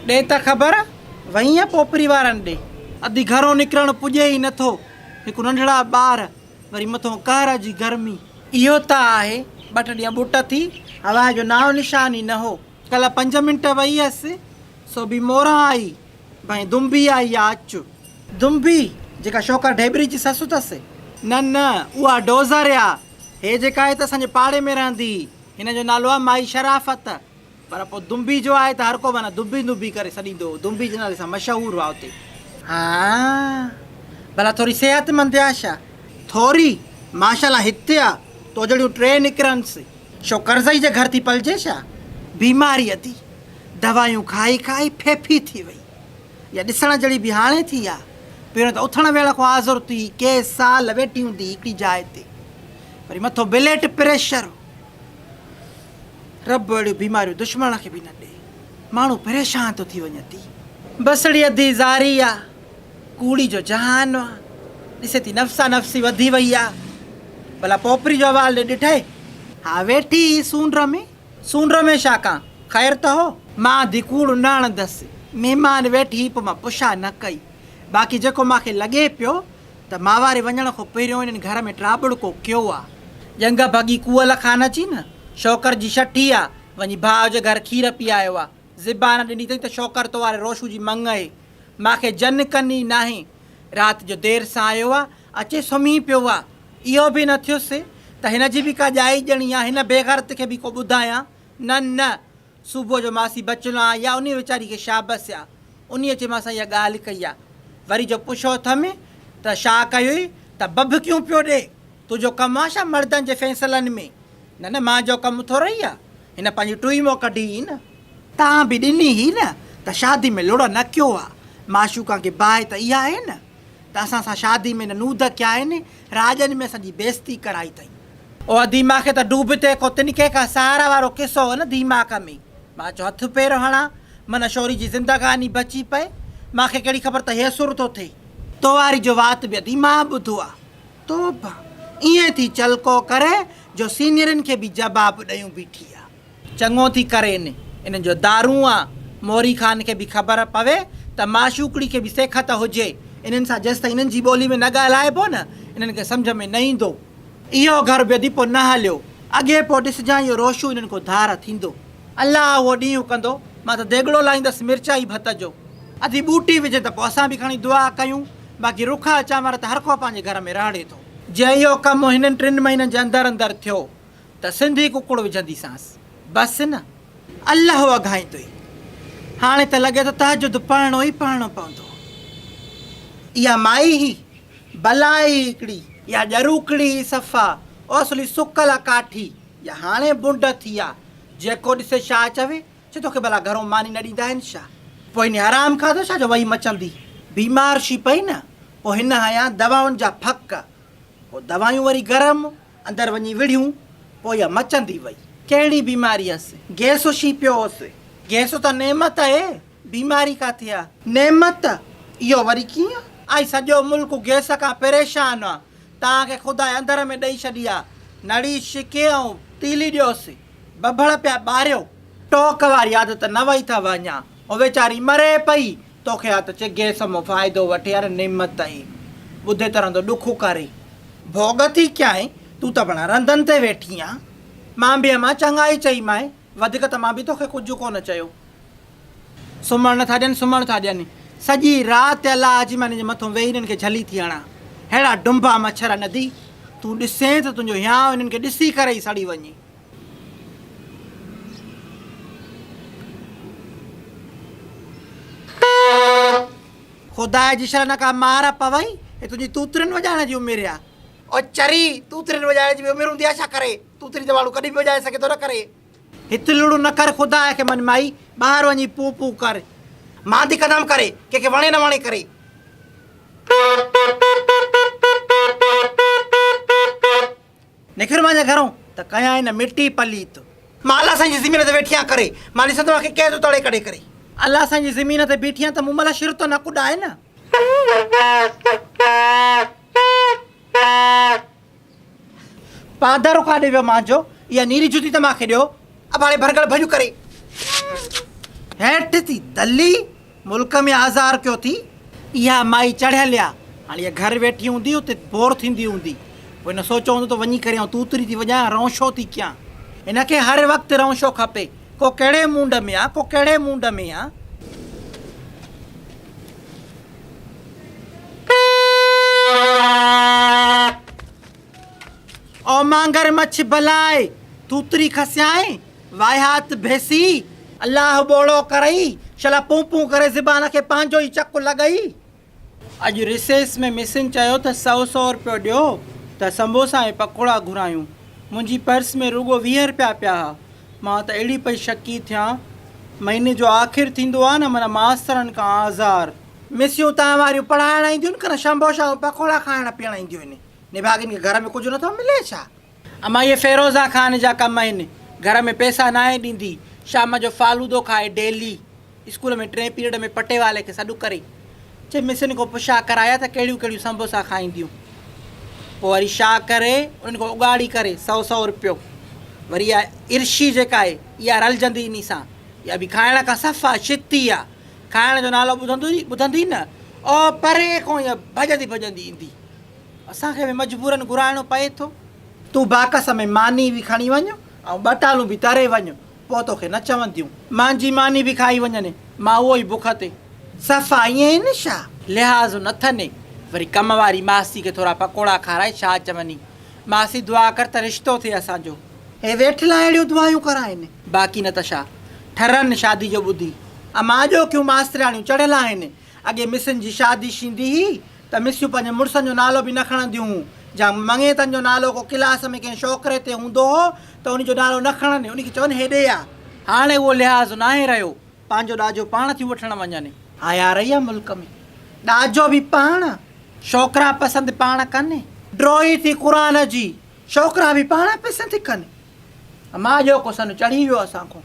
ڏي ته خبر، وئينء پوپري وارن ڏي؟ ادي گهرون نڪرڻ پڄي ئي نٿو. هڪ ننڍڙا ٻار، وري مٿون قهر جي گرمي. اهو ته آهي، ٻه ٽي ڏينهن ٻوٽ ٿي، هوا جو نانء نشان ئي نه هو. ڪلهه پنج منٽ وئي هيس، سو به موران آئي، ڀانء دنبي آئي آ، اچ. دنبي، جيڪا شوڪر ڍيٻري جي سس اٿس؟ نه نه، اها ڊوزر آ. هي جيڪا آهي ته اسان جي پاڙي ۾ رهندي هئي. هن جو نالو آ مائي شرافت. پر پوء دنبي جو آهي ته هر ڪو معنيٰ دنبي دنبي ڪري سڏيندو هو. دنبي جي نالي سان مشهور هئا اتي. ها، ڀلا ٿوري صحتمند آ ڇا؟ ٿوري؟ ماشاء الله هتي آ، تو جهڙيون ٽي نڪرنس. شو ڪرزئي جي گهر ٿي پلجي ڇا؟ بيماري ادي، دوايون کائي کائي ڦيڦي ٿي وئي. يا ڏسڻ جهڙي به هاڻي ٿي آ. پهريون ته اٿڻ ويهڻ کان آزر ٿي، ڪي سال ويٺي هوندي هڪڙي جاء تي. وري مٿو بليٽ پريشر. رب اهڙيون بيماريون دشمڻ کي به نه ڏي. ماڻهو پريشان ٿو ٿي وڃي ادي. بسڙي ادي زاري آ. ڪوڙي جو جهان آ. ڏسي ٿي نفسا نفسي وڌي وئي آ. ڀلا پوپري جو احوال ڏي ڏٺئي؟ ها ويٺي هئي سونڊ ۾. سونڊ ۾ ڇا ڪان؟ خير ته هو؟ مان ادي ڪوڙ نه هڻندس. مهمان ويٺي هئي پوء مان پڇا نه ڪئي. باقي جيڪو مان کي لڳي پيو ته ماواري وڃڻ کان پهريون هنن گهر ۾ ٽاٻڙڪو ڪيو آ. ڄنگهه ڀڳي ڪوئل خان جي نه، شوڪر جي شٺي آ، وڃي ڀاء جي گهر کير پي آيو آ. زبان ڏني اٿئي ته شوڪر تو واري روشو جي مڱ اهي. مان کي جن ڪن ئي ناهي. رات جو دير سان آيو آ، اچي سمهي پيو آ. اهو به نه ٿيس ته هن جي به ڪا ڄائي ڄڻي آ، هن بيغرت کي به ڪو ٻڌايان. نه نه، صبح جو ماسي بچڻو آ يا انهيء ويچاري کي شابس آ. انهيء اچي مان سان اها ڳالهه ڪئي آ. وري جو پڇيو اٿم ته ڇا ڪيوئي ته بڀڪيون پيو ڏي. تنهنجو ڪم آ ڇا مردن جي فيصلن ۾؟ نه نه مانجو ڪم ٿورئي آ. هن پنهنجي ٽوئي مون ڪڍي هئي نه. تان به ڏني هئي نه ته شادي ۾ لڙ نه ڪيو آ. معشوقان کي باهه ته اها آهي نه ته اسان سان شادي ۾ نه نود ڪيا آهن، راڄن ۾ اسان جي بيعزتي ڪرائي اٿئي. او ادي مان کي ته ڊوب تي ڪو تنڪي کان سهارا وارو قصو هو نه ديماڪ ۾. مان چيو هٿ پير هڻان، من شوري جي زندگاني بچي پئي. مان کي ڪهڙي خبر ته هيسر ٿو ٿئي. تو واري جو وات به ادي مان ٻڌو آ. توبه! ائين ٿي چلڪو ڪري جو سينيئرن کي به جواب ڏيون بيٺي آ. چڱو ٿي ڪرين. انهن جو دارون آ. موري خان کي به خبر پوي ته معشوقڙي کي به سيکت هجي. انهن سان جيستائين انهن جي ٻولي ۾ نه ڳالهائبو نه، انهن کي سمجهه ۾ نه ايندو. اهو گهر به ادي پوء نه هليو. اڳي پوء ڏسجان اهو روشو انهن کان ڌار ٿيندو. الله اهو ڏينهن ڪندو. مان ته ديڳڙو لائيندس مرچائي ڀت جو. ادي ٻوٽي وجهه ته پوء اسان به کڻي دعا ڪيون. باقي رکا چانور ته هرڪو پنهنجي گهر ۾ رهڙي ٿو. جي اهو ڪم هنن ٽن مهينن جي اندر اندر ٿيو ته سنڌي ڪڪڙ وجهنديسانس. بس نه. الله اگهائيندوئي. هاڻي ته لڳي ٿو تهجد پڙهڻو ئي پڙهڻو پوندو. اها مائي هئي. بلا هئي هڪڙي. اها ڄروڪڙي هئي صفا. اوسلي سڪل ڪاٺي. اها هاڻي بنڊ ٿي آ. جيڪو ڏسي شاهه چوي، چي توکي ڀلا گهرون ماني نه ڏيندا آهن ڇا؟ پوء هن حرام کاڌو ڇا جو وئي مچندي. بيمار شي پئي نه، پوء هن هنيا دوائن جا ڦڪ. پوء دوايون وري گرم، اندر وڃي وڙهيون، پوء اها مچندي وئي. ڪهڙي بيماري هيس؟ گئس شي پيو هوس. گئس ته نعمت آهي، بيماري ڪاٿي آ؟ نعمت؟ اهو وري ڪيئن؟ آئي سڄو ملڪ گئس کان پريشان آ. توهان کي خدا اندر ۾ ڏئي ڇڏي آ. نڙي شڪي ۽ تيلي ڏيوس. ٻڀڙ پيا ٻاريو. ٽوڪ واري عادت نه وئي اٿو اڃا. هو ويچاري مري پئي. توکي آ ته چي گئس مون فائدو وٺي يار نعمت اهي. ٻڌي ته رهندو ڏک ڪري. ڀوڳ ٿي ڪيائين. تون ته بڻا رندن تي ويٺي آن. مان به امان چڱائي چئي مانء. وڌيڪ ته مان به توکي ڪجهه ڪونه چيو. سمهڻ نه ٿا ڏين، سمهڻ ٿا ڏين. سڄي رات الله جي مان هنن جي مٿون ويهي هنن کي جهلي ٿي هڻان. ههڙا ڊنبا مڇر ندي، تون ڏسين ته تنهنجو هيانء هنن کي ڏسي ڪري ئي سڙي وڃي. خدا جي شل نه ڪا مار پوئي، هي تنهنجي توترين وڄائڻ جي عمر آ. او چري، توترين وڄائڻ جي به عمر هوندي آ ڇا ڪري؟ توتري ته ماڻهو ڪڏهن به وڄائي سگهي ٿو نه ڪري. هت لڙ نه ڪر خدا کي من مائي، ٻاهر وڃي پون پون ڪر. ماندي قدم ڪري، ڪنهن کي وڻي نه وڻي ڪري. نڪر مانجي گهرون ته ڪيائين نه مٽي پليت. مان الله سائين جي زمين تي ويٺي آهيان ڪري، مان ڏسان ٿو مان کي ڪنهن ٿو تڙي ڪڍي ڪري. الله سائين جي زمين تي بيٺي آهيان ته مون مهل شر ته نه ڪڏائي نه. پادر ڪاڏي ويو مانجو، اها نيري جتي ته مان کي ڏيو. اباڻي ڀرڳڙ ڀڄ ڪري. هيٺ ٿي دلي ملڪ ۾ آزار ڪيو ٿي. اها مائي چڙهيل آ. هاڻي اها گهر ويٺي هوندي اتي بور ٿيندي هوندي. پوء هن سوچيو هوندو ته وڃي ڪري آئون توتري ٿي وڄايان رئونشو ٿي ڪيان. هن کي هر وقت رئونشو کپي. ڪو ڪهڙي مونڊ ۾ آ ڪو ڪهڙي مونڊ ۾ آ. او مانگر مڇ بلائي، توتري کسيائين، واهيات ڀيسي. الله ٻوڙو ڪرئي، شلا پون پون ڪري زبان کي پنهنجو ئي چڪ لڳئي. اڄ رسيس ۾ مسن چيو ته سئو سئو رپيو ڏيو ته سمبوسا ۽ پڪوڙا گهرايون. منهنجي پرس ۾ رڳو 20 رپيا پيا ها. مان ته اهڙي پئي شڪي ٿيان. مهيني جو آخر ٿيندو آ نه معنيٰ ماسترن کان آزار. مسيون تان واريون پڙهائڻ اينديون آهن ڪنه شمبوشا ۽ پڪوڙا کائڻ پيئڻ اينديون آهن. نڀاڳين کي گهر ۾ ڪجهه نٿو ملي ڇا؟ امان اهي فيروزا خان جا ڪم آهن. گهر ۾ پئسا ناهي ڏيندي. شام جو فالودو کائي ڊيلي. اسڪول ۾ ٽئين پيريڊ ۾ پٽيوالي کي سڏ ڪري چي مسن کان پڇا ڪرايا ته ڪهڙيون ڪهڙيون سمبوسا کائينديون. پوء وري شا ڪري انهن کان اڳاڙي ڪري سئو سئو رپيو. وري اها عرشي جيڪا آهي اها رلجندي انهي سان. اها به کائڻ کان صفا ڇتي آ. کائڻ جو نالو ٻڌندي نه او پري کان اها ڀڄندي ڀڄندي ايندي. اسان کي به مجبورن گهرائڻو پئي ٿو. تون باڪس ۾ ماني به کڻي وڃ ۽ ٻه ٽالون به تري وڃ. پوء توکي نه چونديون. مانجي ماني به کائي وڃن، مان اهو ئي بک تي. صفا ائين ئي نه ڇا؟ لحاظ نه ٿن. وري ڪم واري ماسي کي ٿورا پڪوڙا کارائي ڇا چوني. ماسي دعا ڪر ته رشتو ٿئي اسان جو. هي ويٺل اهڙيون دعايون ڪرائين. باقي نه ته ڇا. ٺرن شادي جو ٻڌي. امان اڄوڪيون ماسترياڻيون چڙهيل آهن. اڳي مسن جي شادي شيندي هئي ته مسيون پنهنجي مڙسن جو نالو به نه کڻنديون هون. جا مڱيتن جو نالو ڪو ڪلاس ۾ ڪنهن شوڪري تي هوندو هو ته انهي جو نالو نه کڻن، انهي کي چون هيڏي آ. هاڻي اهو لحاظ ناهي رهيو، پنهنجو ڏاجو پاڻ ٿيون وٺڻ وڃن. آيا رهيا ملڪ ۾ ڏاجو به پاڻ، شوڪرا پسند پاڻ ڪن. ڊوهي ٿي قرآن جي، شوڪرا به پاڻ پسند ڪن. امان اڄوڪو سن چڙهي ويو اسان کان.